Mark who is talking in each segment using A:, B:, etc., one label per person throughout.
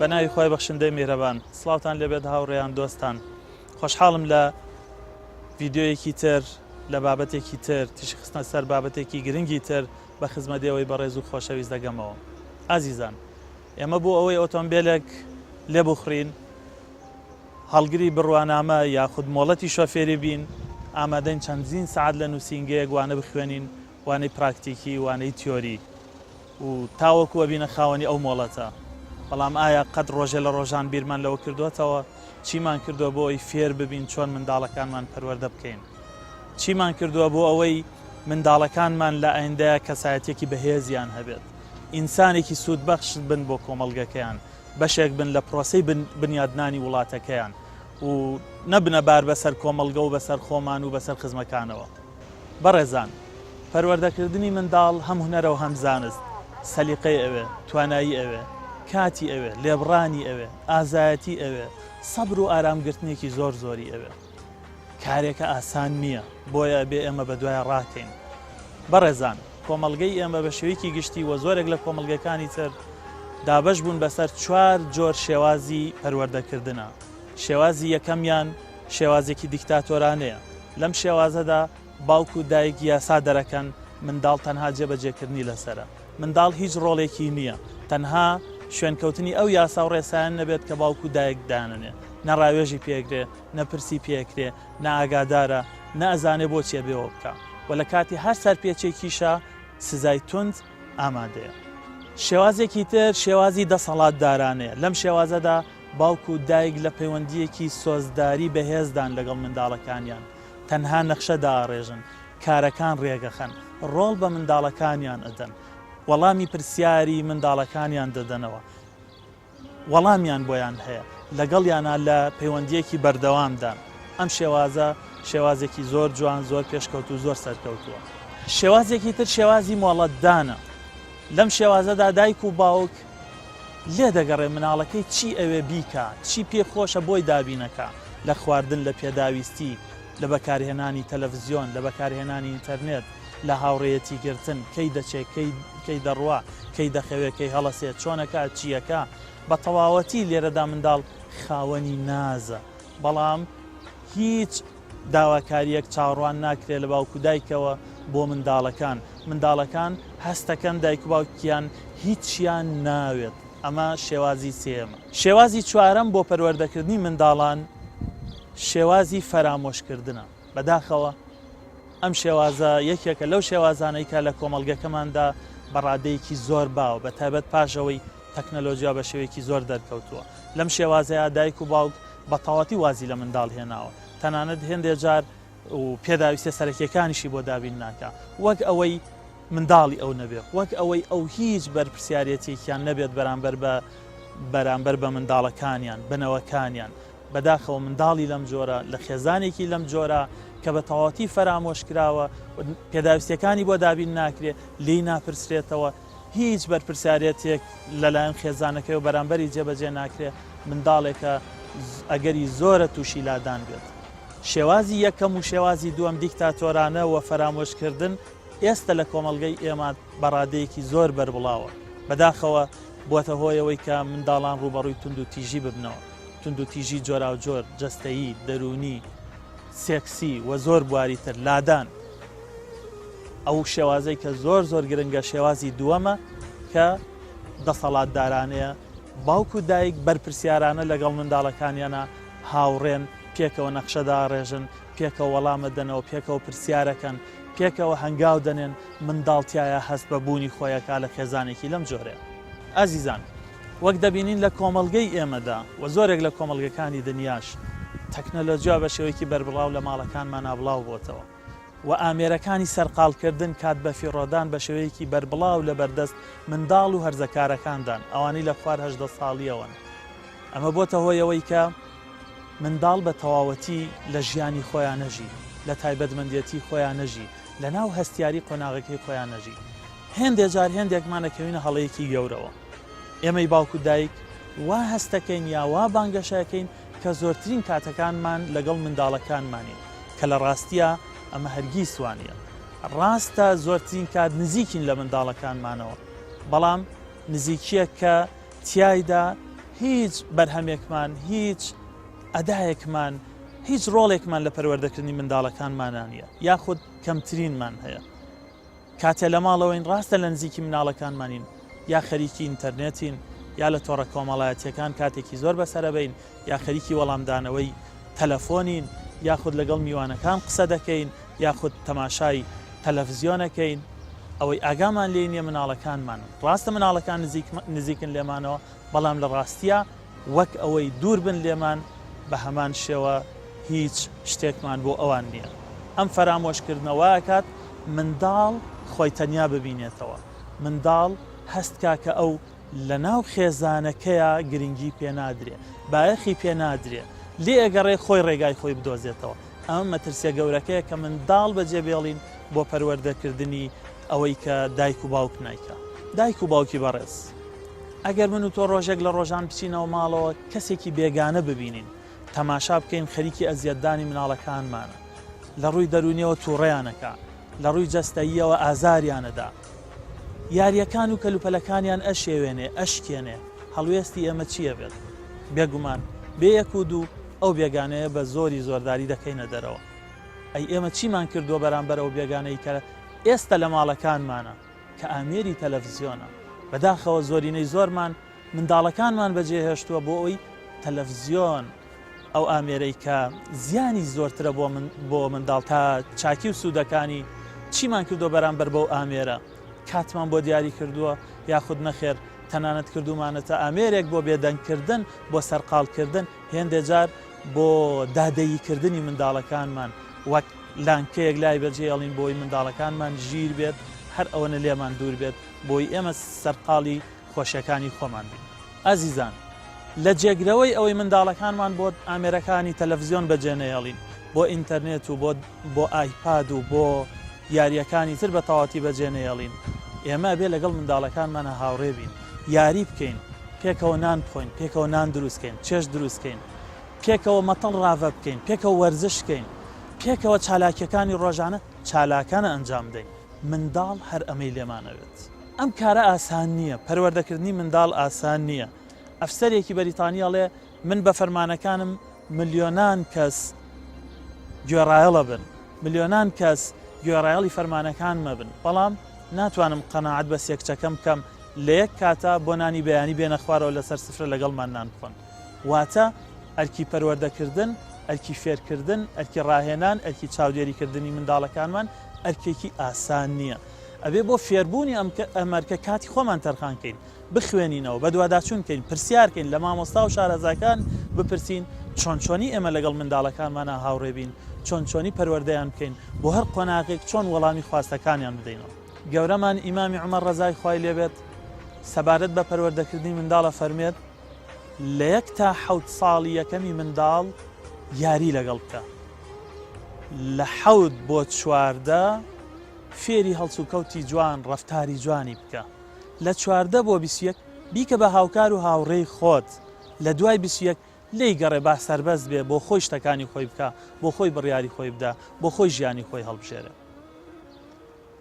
A: بە ناوی خوای بەخشندەی میهرەبان سڵاوتان لێبێت هاوڕێیان دۆستان خۆشحاڵم لە ڤیدیۆیەکی تر لە بابەتێکی تر تیشک خستنە سەر بابەتێکی گرنگی تر بە خزمەت ئێوەی بەڕێز و خۆشەویست دەگەمەوە ئازیزان ئێمە بۆ ئەوەی ئۆتۆمبێلێک لێ بخڕین هەڵگری بڕوانامە یاخود مۆڵەتی شۆفێری بین ئامادەین چەندین سەعات لە نووسینگەیەک وانە بخوێنین وانەی پراکتیکی وانەی تیۆری و تاوەکو ئەبینە خاوەنی ئەو مۆڵەتە. بەڵام ئایا قەت ڕۆژێ لە ڕۆژان بیرمان لەوە کردۆتەوە چیمان کردووە بۆ ئەوەی فێر ببین چۆن منداڵەکانمان پەروەردە بکەین؟ چیمان کردووە بۆ ئەوەی منداڵەکانمان لە ئایندەیا کەسایەتیەکی بەهێزیان هەبێت؟ ئینسانێکی سوودبەخش بن بۆ کۆمەڵگەکەیان، بەشێک بن لە پرۆسەی بنیادنانی وڵاتەکەیان و نەبنە بار بەسەر کۆمەڵگە و بەسەر خۆمان و بەسەر خزمەکانەوە. بەڕێزان، پەروەردەکردنی منداڵ هەم هونەرە و هەم زانست، سەلیقەی ئەوێ، توانایی ئەوێ، کاتی ئەوێ، لێبڕانی ئەوێ، ئازایەتی ئەوێ، سەبر و ئارامگرتنێکی زۆر زۆری ئەوێ. کارێکە ئاسان نییە، بۆیە ئەبێ ئێمە بەدوایا ڕاکەین. بەڕێزان، کۆمەڵگەی ئێمە بە شێوەیەکی گشتی و زۆرێک لە کۆمەڵگەکانی تر دابەش بوون بەسەر چوار جۆر شێوازی پەروەردەکردنا. شێوازی یەکەمیان شێوازێکی دیکتاتۆرانەیە، لەم شێوازەدا باوک و دایک یاسا دەرەکەن، منداڵ تەنها جێبەجێکردنی لەسەرە. منداڵ هیچ ڕۆڵێکی نییە، تەنها شوێنکەوتنی ئەو یاسا و ڕێسایانە نەبێت کە باوک و دایک دایانەنێ. نە ڕاوێژی پێکرێ، نە پرسی پێکرێ، نە ئاگادارە، نە ئەزانێ بۆچی ئەبێ وە بکا. وە لە کاتی هەر سەرپێچێکیشا سزای توند ئامادەیە. شێوازێکی تر شێوازی دەسەڵاتدارانەیە، لەم شێوازەدا باوک و دایک لە پەیوەندییەکی سۆزداری بەهێزدان لەگەڵ منداڵەکانیان، تەنها نەخشە دائەڕێژن، کارەکان رێگەخەن، رۆڵ بە منداڵەکانیان ئەدەن، وەڵامی پرسیاری منداڵەکانیان دەدەنەوە، وەڵامیان بۆیان هەیە، لەگەڵیانا لە پەیوەندییەکی بەردەوامدان. ئەم شێوازە شێوازێکی زۆر جوان، زۆر پێشکەوتوو، زۆر سەرکەوتووە. شێوازێکی تر شێوازی مۆڵەتدانە، لەم شێوازەدا دایک و باوک لێدەگەڕێ مناڵەکەی چی ئەوێ بیکا، چی پێ خۆشە بۆی دابینەکا، لە خواردن، لە پێداویستی، لە بەکارهێنانی تەلەفزیۆن، لە بەکارهێنانی ئینتەرنێت، لە هاوڕێیەتی گرتن، کەی دەچێ، کەی کەی دەڕوا، کەی دەخەوێ، کەی هەڵەسێ، چۆنەکا، چییەکا، بە تەواوەتی لێرەدا منداڵ خاوەنی نازە، بەڵام هیچ داواکارییەک چاوەڕوان ناکرێت لە باوک و دایکەوە بۆ منداڵەکان، منداڵەکان هەستەکەن دایک و باوکیان هیچیان ناوێت، ئەمە شێوازی سێیەمە. شێوازی چوارەم بۆ پەروەردەکردنی منداڵان شێوازی فەرامۆشکردنە، بەداخەوە ئەم شێوازە یەکێکە لەو شێوازانەی کە لە کۆمەڵگەکەماندا بە ڕادەیەکی زۆر باوە، بەتایبەت پاش ئەوەی تەکنەلۆجیا بە شێوەیەکی زۆر دەرکەوتووە. لەم شێوازەیا دایک و باوک بە تەواوەتی وازی لە منداڵ هێناوە، تەنانەت هێندێ جار و پێداویستیە سەرەکیەکانیشی بۆ دابین ناکا، وەک ئەوەی منداڵی ئەو نەبێ، وەک ئەوەی ئەو هیچ بەرپرسیارێتیەکیان نەبێت بەرامبەر بە بەرامبەر بە منداڵەکانیان، بە نەوەکانیان. بەداخەوە منداڵی لەم جۆرە لە خێزانێکی لەم جۆرە کە بە تەواوەتی فەرامۆش کراوە، پێداویستیەکانی بۆ دابین ناکرێ، لێی ناپرسرێتەوە، هیچ بەرپرسیارێتێک لەلایەن خێزانەکەیەوە بەرامبەری جێبەجێ ناکرێ، منداڵێکە ئەگەری زۆرە تووشی لادان بێت. شێوازی یەکەم و شێوازی دووەم دیکتاتۆرانە و فەرامۆشکردن ئێستە لە کۆمەڵگەی ئێمە بە ڕادەیەکی زۆر بەربڵاوە. بەداخەوە بووەتە هۆی ئەوەی کە منداڵان ڕووبەڕووی توندوتیژی ببنەوە، توندوتیژی جۆراوجۆر، جەستەیی، دەروونی، سێکسی و زۆر بواری تر، لادان. ئەو شێوازەی کە زۆر زۆر گرنگە شێوازی دووەمە کە دەسەڵاتدارانەیە، باوک و دایک بەرپرسیارانە لەگەڵ منداڵەکانیانە هاوڕێن، پێکەوە نەخشە داڕێژن، پێکەوە وەڵام ئەدەنەوە، پێکەوە پرسیارەکەن، پێکەوە هەنگاو دەنێن، منداڵ تیایا هەست بە بوونی خۆی ئەکا لە خێزانێکی لەم جۆرەیا. ئازیزان وەک دەبینین لە کۆمەڵگەی ئێمەدا و زۆرێک لە کۆمەڵگەکانی دنیاش تەکنەلۆجیا بە شێوەیەکی بەربڵاو لە ماڵەکانمانا بڵاو بۆتەوە و ئامێرەکانی سەرقاڵکردن کات بەفیڕۆدان بە شێوەیەکی بەربڵاو لەبەردەست منداڵ و هەرزەکارەکاندان ئەوانەی لە خوار 18 ساڵیەوەن ئەمە بۆتە هۆی ئەوەی کە منداڵ بە تەواوەتی لە ژیانی خۆیان نەژی لە تایبەتمەندێتی خۆیان نەژی لە ناو هەستیاری قۆناغەکەی خۆیان نەژی هێندێ جار هێندێکمان ئەکەوینە هەڵەیەکی گەورەوە ئێمەی باوک و دایک وا هەستەکەین یا وا بانگەشەکەین کە زۆرترین کاتەکانمان لەگەڵ منداڵەکانمانین کە لە ڕاستیا ئەمە هەرگیز وا نییە. ڕاستە زۆرترین کات نزیکین لە منداڵەکانمانەوە، بەڵام نزیکییەک کە تیایدا هیچ بەرهەمێکمان، هیچ ئەدایەکمان، هیچ ڕۆڵێکمان لە پەروەردەکردنی منداڵەکانمانا نییە، یاخود کەمترینمان هەیە. کاتێ لە ماڵەوەین ڕاستە لە نزیکی مناڵەکانمانین یا خەریکی ئینتەرنێتین یا لە تۆڕە کۆمەڵایەتیەکان کاتێکی زۆر بەسەرەبەین یا خەریکی وەڵامدانەوەی تەلەفۆنین یاخود لەگەڵ میوانەکان قسە دەکەین یاخود تەماشای تەلەفزیۆنەکەین ئەوەی ئاگامان لێی نیە مناڵەکانمانن ڕاستە مناڵەکان نزیکن لێمانەوە بەڵام لە ڕاستیا وەک ئەوەی دوور بن لێمان بە هەمان شێوە هیچ شتێکمان بۆ ئەوان نییە. ئەم فەرامۆشکردنە وائەکات منداڵ خۆی تەنیا ببینێتەوە، منداڵ هەست کا کە ئەو لە ناو خێزانەکەیا گرنگی پێ نادرێ، بایەخی پێ نادرێ، لێ ئەگەڕێ خۆی ڕێگای خۆی بدۆزێتەوە. ئەمە مەترسیە گەورەکەیە کە منداڵ بەجێ بێڵین بۆ پەروەردەکردنی ئەوەی کە دایک و باوک نایکا. دایک و باوکی بەڕێز ئەگەر من و تۆ ڕۆژێک لە ڕۆژان بچینەوە ماڵەوە کەسێکی بێگانە ببینین تەماشا بکەین خەریکی ئەزیەتدانی مناڵەکانمانە لە ڕووی دەروونیەوە تووڕەیانەکا لە ڕووی جەستەییەوە ئازاریانەدا یاریەکان و کەلوپەلەکانیان ئەشێوێنێ ئەشکێنێ هەڵوێستی ئێمە چییە بێت بێگومان بێ یەک و دوو ئەو بێگانەیە بە زۆری زۆرداری دەکەینە دەرەوە ئەی ئێمە چیمان کردووە بەرامبەر ئەو بێگانەی کە ئێستا لە ماڵەکانمانە کە ئامێری تەلەفزیۆنە. بەداخەوە زۆرینەی زۆرمان منداڵەکانمان بەجێهێشتووە بۆ ئەوەی تەلەفزیۆن ئەو ئامێرەی کە زیانی زۆرترە بۆ من بۆ منداڵ تا چاکی و سوودەکانی چیمان کردووە بەرامبەر بەو ئامێرە کاتمان بۆ دیاری کردووە یاخود نەخێر تەنانەت کردومانەتە ئامێرێک بۆ بێدەنگکردن بۆ سەرقاڵکردن هێندێ جار بۆ دادەییکردنی منداڵەکانمان وەک لانکەیەک لای بەجێڵین بۆی منداڵەکانمان ژیر بێت هەر ئەوەنە لێمان دوور بێت بۆی ئێمە سەرقاڵی خۆشیەکانی خۆمان بین. ئازیزان لە جێگرەوەی ئەوەی منداڵەکانمان بۆ ئامێرەکانی تەلەفزیۆن بەجێ نەیەڵین بۆ ئینتەرنێت و بۆ بۆ ئایپاد و بۆ یاریەکانی تر بە تەواتی بەجێ نەیەڵین ئێمە ئەبێ لەگەڵ منداڵەکانمانا هاوڕێ بین یاری بکەین پێکەوە نان بخۆین پێکەوە نان دروست کەین چێشت دروست کەین پێکەوە مەتەڵ ڕاڤە بکەین، پێکەوە وەرزش بکەین، پێکەوە چالاکییەکانی ڕۆژانە چالاکانە ئەنجام بدەین، منداڵ هەر ئەمەی لێمان ئەوێت. ئەم کارە ئاسان نییە، پەروەردەکردنی منداڵ ئاسان نییە. ئەفسەرێکی بەریتانی ئەڵێ، من بە فەرمانەکانم ملیۆنان کەس گوێڕایەڵ ئەبن، ملیۆنان کەس گوێڕایەڵی فەرمانەکانم ئەبن، بەڵام ناتوانم قەناعەت بە سێ کچەکەم بکەم لە یەک کاتا بۆ نانی بەیانی بێنە خوارەوە لەسەر سفرە لەگەڵمان نان بخۆن. واتە ئەرکی پەروەردەکردن، ئەرکی فێرکردن، ئەرکی ڕاهێنان، ئەرکی چاودێریکردنی منداڵەکانمان ئەرکێکی ئاسان نییە. ئەبێ بۆ فێربوونی ئەم ئەرکە کاتی خۆمان تەرخان کەین، بخوێنینەوە، بەدواداچوون کەین، پرسیار کەین، لە مامۆستا و شارەزاکان بپرسین چۆن چۆنی ئێمە لەگەڵ منداڵەکانمانا هاوڕێ بین، چۆن چۆنی پەروەردەیان بکەین، بۆ هەر قۆناغێک چۆن وەڵامی خواستەکانیان بدەینەوە. گەورەمان ئیمامی عومەر ڕەزای خوای لێ بێت سەبارەت بە پەروەردەکردنی منداڵ ئەفەرموێت، لە یەک تا حەوت ساڵی یەکەمی منداڵ یاری لەگەڵ بکە، لە حەوت بۆ 14 فێری هەڵسوکەوتی جوان ڕەفتاری جوانی بکە، لە 14 بۆ 21 بیکە بە هاوکار و هاوڕێی خۆت، لە دوای 21 لێی گەڕێ با سەربەست بێ بۆ خۆی شتەکانی خۆی بکا، بۆ خۆی بڕیاری خۆی بدا، بۆ خۆی ژیانی خۆی هەڵبژێرێ.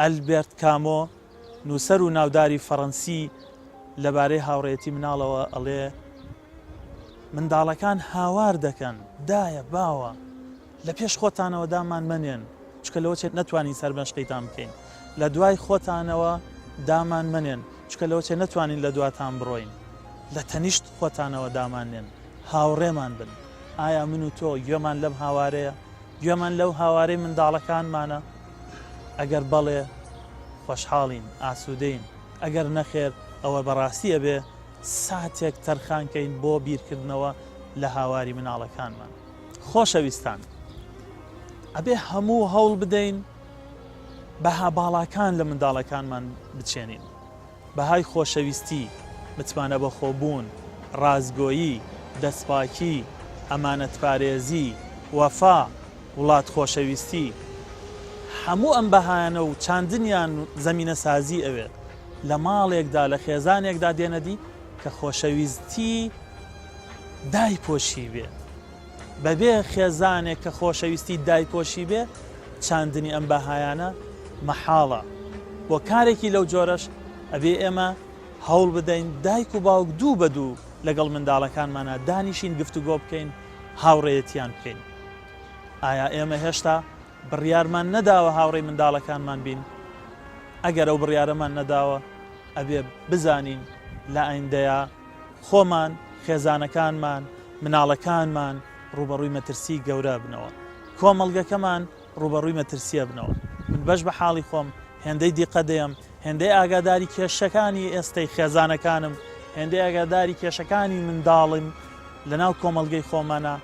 A: ئەلبێرت کامۆ، نووسەر و ناوداری فەڕەنسی لەبارەی هاوڕێیەتی مناڵەوە ئەڵێ، منداڵەکان هاوار دەکەن، دایە، باوە، لە پێش خۆتانەوە دامان مەنێن، چونکە لەوەچێ نەتوانین سەرمەشقیتان بکەین، لە دوای خۆتانەوە دامان مەنێن، چونکە لەوەچێ نەتوانین لە دواتان بڕۆین، لە تەنیشت خۆتانەوە دامان نێن، هاوڕێمان بن. ئایا من و تۆ گوێمان لەم هاوارەیە؟ گوێمان لەو هاوارەی منداڵەکانمانە؟ ئەگەر بەڵێ، خۆشحاڵین، ئاسوودەین، ئەگەر نەخێر، ئەوە بەڕاستی ئەبێ ساتێک تەرخان کەین بۆ بیرکردنەوە لە هاواری مناڵەکانمان. خۆشەویستان، ئەبێ هەموو هەوڵ بدەین بەها باڵاکان لە منداڵەکانمان بچێنین. بەهای خۆشەویستی، متمانەبەخۆبوون، ڕاستگۆیی، دەستپاکی، ئەمانەتپارێزی، وەفا، وڵات خۆشەویستی، هەموو ئەم بەهایانە و چاندنیان زەمینەسازی ئەوێت لە ماڵێکدا لە خێزانێکدا دێنەدی کە خۆشەویستی دایپۆشیبێ. بەبێ خێزانێک کە خۆشەویستی دایپۆشی بێ، چاندنی ئەم بەهایانە مەحاڵە. بۆ کارێکی لەو جۆرەش ئەبێ ئێمە هەوڵ بدەین دایک و باوک دوو بە دوو. لەگەڵ منداڵەکانمانا دانیشین گفتوگۆ بکەین، هاوڕێیەتیان بکەین. ئایا ئێمە هێشتا بڕیارمان نەداوە هاوڕێی منداڵەکانمان بین؟ ئەگەر ئەو بڕیارەمان نەداوە ئەبێ بزانین لە ئایندەیا خۆمان، خێزانەکانمان، مناڵەکانمان ڕووبەڕووی مەترسیی گەورە ئەبنەوە. کۆمەڵگەکەمان ڕووبەڕووی مەترسی ئەبنەوە. من بەش بە حاڵی خۆم هێندەی دیقەت دەیەم، هێندەی ئاگاداری کێشەکانی ئێستەی خێزانەکانم، هێندەی ئاگاداری کێشەکانی منداڵم لەناو کۆمەڵگەی خۆمانە،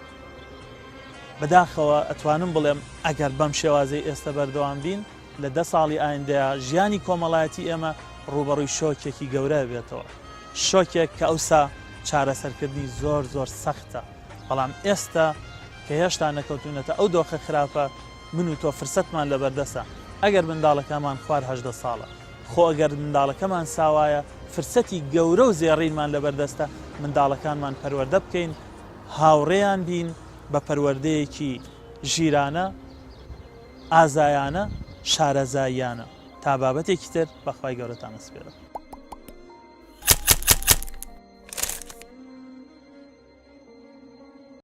A: بەداخەوە ئەتوانم بڵێم ئەگەر بەم شێوازەی ئێستە بەردەوام بین، لە دە ساڵی ئایندەیا ژیانی کۆمەڵایەتی ئێمە ڕووبەڕووی شۆکێکی گەورە ئەبێتەوە. شۆکێک کە ئەوسا چارەسەرکردنی زۆر زۆر سەختە. بەڵام ئێستا کە هێشتا نەکەوتوینەتە ئەو دۆخە خراپە، من و تۆ فرسەتمان لەبەردەستە، ئەگەر منداڵەکەمان خوار 18 ساڵە، خۆ ئەگەر منداڵەکەمان ساوایە، فرسەتی گەورە و زێڕینمان لەبەردەستە منداڵەکانمان پەروەردە بکەین، هاوڕێیان بین بە پەروەردەیەکی ژیرانە، ئازایانە، شارەزاییانە. تا بابەتێکی تر بە خوای گەورەتان ئەسپێرم.